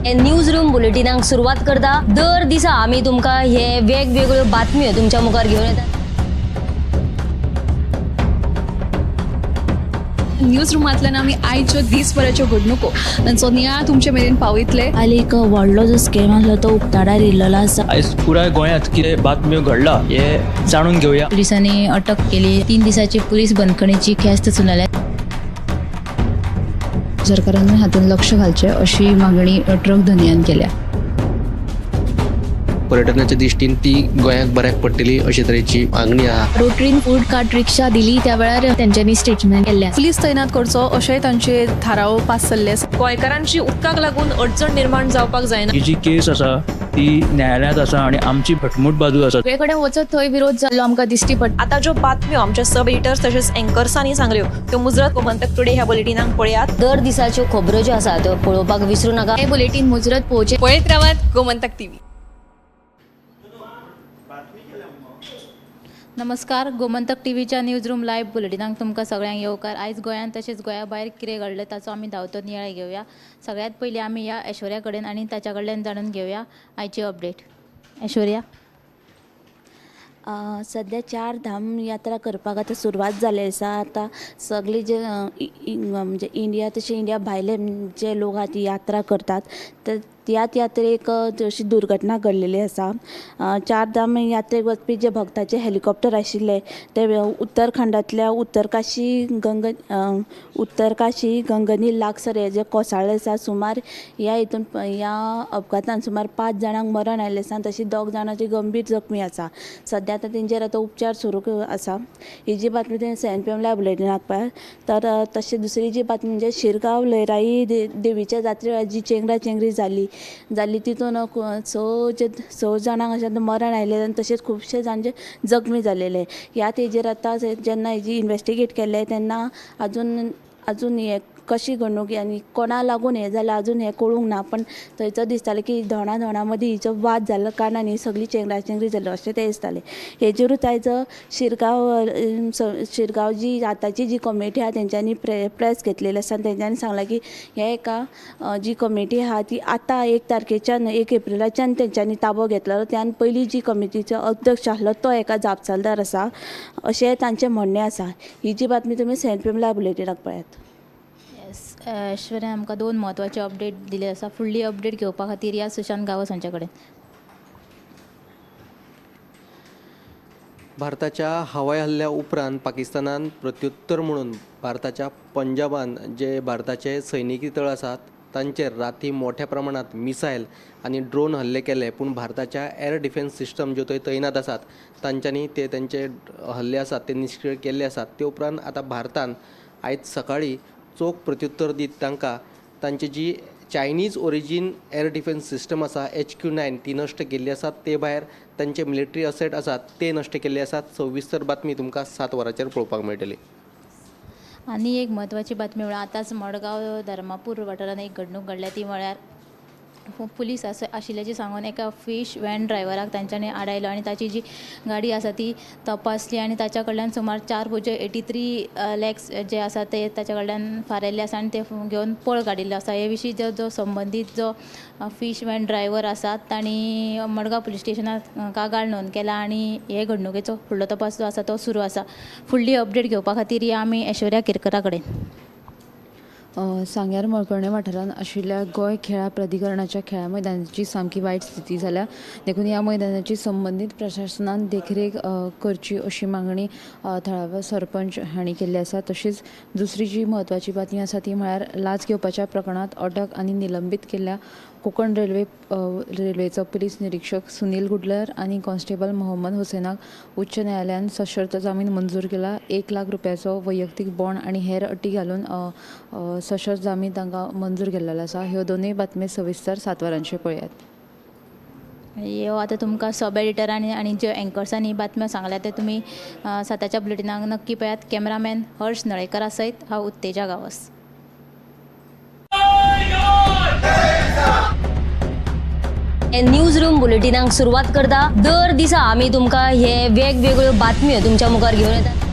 News room बुलेटिनाक सुरवात करता. दर दिसा आमी तुमकां हे वेगवेगळ्यो बातम्यो तुमच्या मुखार घेवन येतात. न्यूज रुमांतल्यान आमी आयच्यो दीसभराच्यो घडणुको तांचो नियाळ तुमचे मेरेन पावयतले. काल एक व्हडलो जो स्कॅम आसलो तो उक्ताडार येयल्लो आसा. आयज पुराय गोंयांत कितें बातम्यो घडला हे जाणून घेवया. पोलिसांनी अटक केली. 3 दिसाची पुलीस बंदखणीची ख्यास्त सुनायल्या. सरकारान हातूंत लक्ष घालचें अशी मागणी ट्रक धनयान केल्या. पर्यटनाच्या दृश्टीन ती गोंयाक बऱ्याक पडटली अशे तरेची मागणी आहा. रोटरीन फूड कार्ट रिक्षा दिली त्या वेळार तेंच्यांनी स्टेटमेंट केल्लें आसा. पुलीस तैनात करचो अशेंय तांचे थाराव पास जाल्ले आसा. गोंयकारांची उदकाक लागून अडचण निर्माण जावपाक जायना. ही जी केस आसा ती न्यायालयांत आसा आनी आमची घटमूट बाजू आसा. सगळे कडेन वचत थंय विरोध जाल्लो आमकां दिश्टी पडटा. आतां ज्यो बातम्यो आमच्या सब एडिटर्स तशेंच एंकर्सांनी सांगल्यो त्यो मुजरत गोमंतक टुडे ह्या बुलेटिनाक पळयात. दर दिसाच्यो खबरो ज्यो आसा त्यो पळोवपाक विसरू नाका. हें बुलेटीन मुजरत पळोवचें. पळयत रावात गोमंतक टीव्ही. नमस्कार, गोमंतक टीव्हीच्या न्यूज रूम लायव्ह बुलेटिनाक तुमकां सगळ्यांक येवकार. आयज गोंयांत तशेंच गोंया भायर कितें घडलें ताचो आमी धांवतो नियाळ घेवया. सगळ्यांत पयलीं आमी ह्या ऐश्वर्या कडेन आनी ताच्या कडल्यान जाणून घेवया आयची अपडेट. ऐश्वर्या. सद्या चार धाम यात्रा करपाक आतां सुरवात जाल्ली आसा. आतां सगळे जे म्हणजे इंडिया तशें इंडिया भायले जे लोक आहा ती यात्रा करतात. तर त्याच यात्रेक अशी दुर्घटना घडलेली आसा. चार धाम यात्रेक वचपी जे भक्ताचे हेलिकॉप्टर आशिल्ले ते उत्तरखंडांतल्या उत्तरकाशी गंगनी लागसर हे जे कोसळ्ळे आसा. सुमार ह्या हितून ह्या अपघातान सुमार 5 जाणांक मरण आयिल्लें आसा आनी तशीं 2 जाणां जी गंभीर जखमी आसा. सद्या आतां तेंचेर आतां उपचार सुरू आसा. ही जी बातमी तें 7 PM live बुलेटिनाक पळयात. तर तशें दुसरी जी बातमी म्हणजे शिरगांव लयराई देवीच्या जात्रे वेळार जी चेंगरा चेंगरी जाली तितून 6 जाणांक अशें मरण आयलें आनी तशेंच खुबशे जाण जे जखमी जालेले. ह्या तेजेर आतां जेन्ना हेजी इन्वेस्टिगेट केल्लें तेन्ना अजून हें कशी घडणूक आनी कोणा लागून हें जालें अजून हें कळूंक ना. पण थंयचो दिसतालें की धोणा धोणा मदीं हिचो वाद जाल्लो कारणान ही सगळी चेंगरा चेंगरी जाल्ली अशें तें दिसतालें. हेजेरूच आयज शिरगांव जी आतांची जी कमिटी आहा तेंच्यांनी प्रेस घेतलेली आसा आनी तेंच्यांनी सांगलां की हे एका जी कमिटी आहा ती आतां 1 तारखेच्यान 1 एप्रिलाच्यान तेंच्यांनी ताबो घेतलो. त्यान पयलीं जी कमिटीचो अध्यक्ष आसलो तो एका जापसालदार आसा अशें तांचें म्हणणें आसा. ही जी बातमी तुमी 7 PM live बुलेटिनाक पळयात. ऐश्वर्या आमकां 2 म्हत्वाचे अपडेट दिले आसा. फुडली अपडेट घेवपा खातीर या सुशांत गांवस हांचे कडेन. भारताच्या हवाई हल्ल्या उपरांत पाकिस्तानान प्रत्युत्तर म्हणून भारताच्या पंजाबान जे भारताचे सैनिकी तळ आसात तांचेर राती मोठ्या प्रमाणात मिसायल आनी ड्रोन हल्ले केले. पूण भारताच्या एअर डिफेन्स सिस्टम ज्यो थंय तैनात आसात तांच्यांनी ते तांचे हल्ले आसात ते निश्क्रीय केल्ले आसात. ते उपरांत आतां भारतान आयज सकाळीं चोख प्रत्युत्तर दीत तांकां तांची जी Chinese origin air defence system आसा HQ-9 ती नश्ट केल्ली आसा. ते भायर तांचे मिलिटरी असेट आसात ते नश्ट केल्ले आसात. सविस्तर बातमी तुमकां 7 वरांचेर पळोवपाक मेळटली. आनी एक म्हत्वाची बातमी म्हळ्यार आतांच मडगांव धर्मापूर वाठारांत एक घडणूक घडल्या. ती म्हळ्यार पुलीस आशिल्ल्याचें सांगून एका फिश व्हॅन ड्रायव्हराक तांच्यांनी आडायलो आनी ताची जी गाडी आसा ती तपासली आनी ताच्या कडल्यान सुमार 4.83 लॅक्स जे आसा ते ताच्या कडल्यान फारायल्ले आसा आनी ते घेवन पळ काडिल्लो आसा. हे विशीं जो संबंदीत जो फिश व्हॅन ड्रायव्हर आसा तांणी मडगांव पुलीस स्टेशनात कागाळ नोंद केला आनी हे घडणुकेचो फुडलो तपास जो आसा तो सुरू आसा. फुडली अपडेट घेवपा खातीर या आमी ऐश्वर्या केरकरा कडेन. सांग्यार मळकर्णे वाठारांत आशिल्ल्या गोंय खेळां प्राधिकरणाच्या खेळां मैदानाची सामकी वायट स्थिती जाल्या. देखून ह्या मैदानाची संबंदीत प्रशासनान देखरेख करची अशी मागणी थळाव्या सरपंच हांणी केल्ली आसा. तशीच दुसरी जी म्हत्वाची बातमी आसा ती म्हळ्यार लाच घेवपाच्या प्रकरणांत अटक आनी निलंबीत केल्ल्या कोंकण रेल्वेचो पुलीस निरीक्षक सुनील गुडलर आनी कॉन्स्टेबल मोहम्मद हुसेनाक उच्च न्यायालयान सशर्त जामीन मंजूर केला. 1 लाख रुपयाचो वैयक्तीक बॉन्ड आनी हेर अटी घालून सशर्त जामीन तांकां मंजूर केल्लो आसा. ह्यो दोनूय बातम्यो सविस्तर 7 वरांचेर पळयात. ह्यो आतां तुमकां सब एडिटरांनी आनी ज्यो एंकर्सांनी बातम्यो सांगल्या त्यो तुमी 7च्या बुलेटिनाक नक्की पळयात. कॅमेरामॅन हर्ष नळेकरा सयत हांव उत्तेजा गांवस. न्यूज रूम बुलेटिनाक सुरवात करता. दर दिसा आमी तुमकां हे वेगवेगळ्यो बातम्यो तुमच्या मुखार घेवन येतात.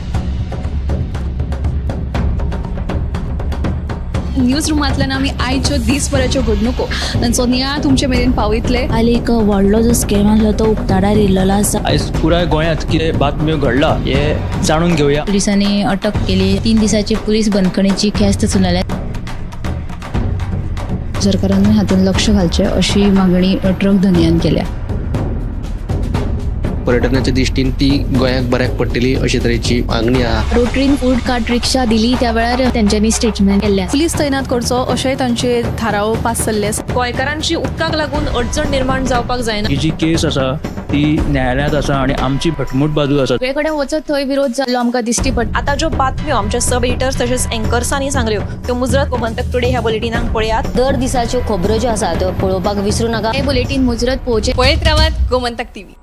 न्यूज रुमांतल्यान आमी आयच्यो दीसभराच्यो घडणुको तांचो नियाळ तुमचे मेरेन पावयतले. काल एक व्हडलो जो स्कॅम आसलो तो उक्ताडार येयल्लो आसा. आयज पुराय गोंयांत कितें बातम्यो घडला हे जाणून घेवया. पुलिसांनी अटक केली. 3 दिसाची पुलीस बंदखणीची ख्यास्त सुनायल्या. सरकारान हातूंत लक्ष घालचें अशी मागणी ट्रक धनयान केल्या. पर्यटनाच्या दृश्टीन ती गोंयाक बऱ्याक पडटली अशे तरेची मागणी आहा. रोटरीन फूड कार्ट रिक्षा दिली त्या वेळार तेंच्यांनी स्टेटमेंट केल्लें. पुलीस तैनात करचो अशेंय तांचे थाराव पास जाल्ले आसा. गोंयकारांची उदकाक लागून अडचण निर्माण जावपाक जायना. ही जी केस आसा ती न्यायालयांत आसा आनी आमची घटमूट बाजू आसा. सगळे कडेन वचत थंय विरोध जाल्लो आमकां दिश्टी पडटा. आतां ज्यो बातम्यो आमच्या सब एडिटर्स तशेंच एंकर्सांनी सांगल्यो त्यो मुजरत गोमंतक टुडे ह्या बुलेटिनाक पळयात. दर दिसाच्यो खबरो ज्यो आसा त्यो पळोवपाक विसरू नाका. हे बुलेटीन मुजरत पळोवचें. पळयत रावात गोमंतक टीव्ही.